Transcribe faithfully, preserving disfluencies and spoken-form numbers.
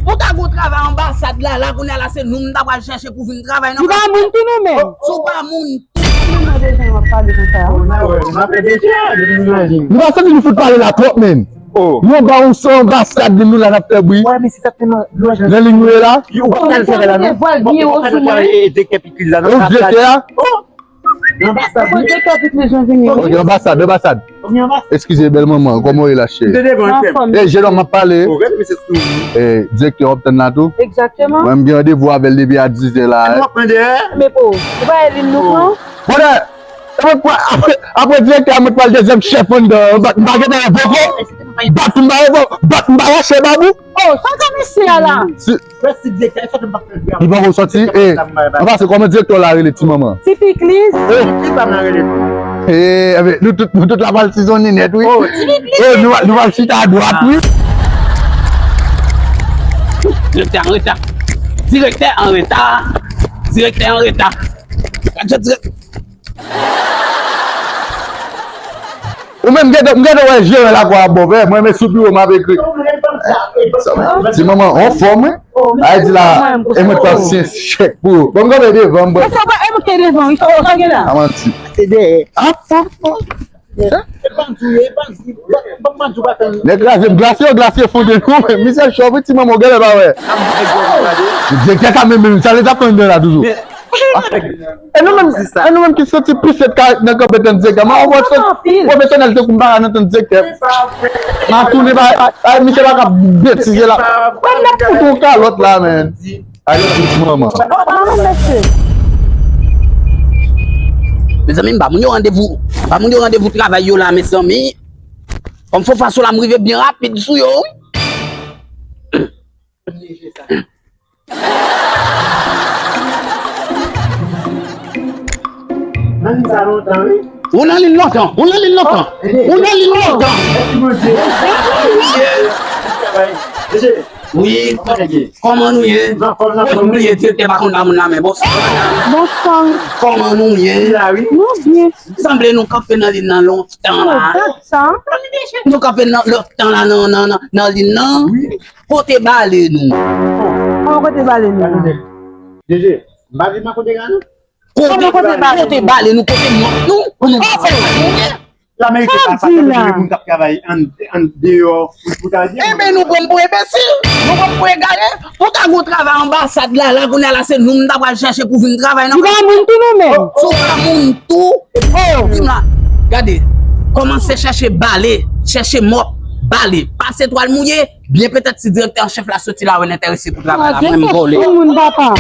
Ou ta gon travay anbasad la, la kounye a la se nou m ta pral chèche pou vin travay nan. Li pa moun tou nou menm. Si w pa moun tou. Mwen bezwen w ap pale konsa. Nou pa santi nou fout pale la twòp menm. Nou anba yon son anbasad menm nou la n ap fè bri. Nan liy nou ye la. Ou pa pral travay la non. Ou direktè pikliz la non. Ou direktè a. Direktè pikliz nou vini wi. Ok, anbasad, anbasad. Eskize bèl manman, kòman w ye la cheri? E jennonm m ap pale. Direktè w ap tann la tou. Mwen m gen randevou avè l depi a dizè la. Men po, ou pa e li nou pran? Bonè, apre direktè a mwen pral dezyèm chèf anndan. M pa gentan revoke w. Bat m pa revoke w. Bat m pa lâche babou. Oh, sa ka mesye a la. Li poko sòti. E anba se kòman direktè w la rele ti manman? Ti pikliz. E nou tout la pral sizonnen nèt wi. Nou pral chita dwat wi. Direktè an reta. Direktè an reta. Direktè an reta. Gad jan direktè. Ou menm gentan, m gentan wè jeran lakwa ap bon vè, mwen men sou biwo m ap ekri. Ti manman anfòm wi. A di la, e mwen t pral siyen chèk pou ou. Bon, m kanpe devan m. A manti. Nèg kraze m, glasye, glasye fonde non, men misye chòf wi, ti manman ou genlè pa wè. Direktè sa menm, menm sa li t ap tann la toujou. E nou menm, e nou menm ki soti plis lè ka nan kanpe tann direktè. Mwen wè sot pwofesyonèl te kou m pa ka nan tann direktè. M a tounen pa, misye pa ka betize la. Mwen m ap fout yon kalòt la, men. Alò, ti manman. Mezanmi, m ba moun yo randevou. M ba moun yo randevou travay yo la, mezanmi. Kòm fò fason la, m rive byen rapid sou yo wi. Nan liy sa lontan wi. Ou nan liy lontan. Ou nan liy lontan. Ou nan liy lontan. Wi. Kòman nou ye? Kòman nou ye? Direktè pa konn ba moun la men. Bon sang. Bon sang. Kòman nou ye? Nou byen. Sanble nou kanpe nan liy nan lontan la. Nou kanpe nan lontan la nan, nan, nan, nan liy nan. Kote bale nou? Kòman kote bale nou la? Jeje, m pa di m a kote gade. Kote bale nou, kote mòp nou, pou nou fè sa nou ye. Lamerite pa sa, moun k ap travay an, an deyò, pou, pou ta di. Enben, nou pran m pou enbesil, nou pran m pou egare. Pou ta gon travay anbasad la, la kounye a la se nou m ta pral chèche pou vin travay nan. Li pa moun tou nou menm. Si w pa moun tou, di m la. Gade, kòmanse chèche bale, chèche mòp, bale, pase twal mouye. Byen petèt si direktè an chèf la soti la, w enterese pou travay la, mwen m vole. Moun papa.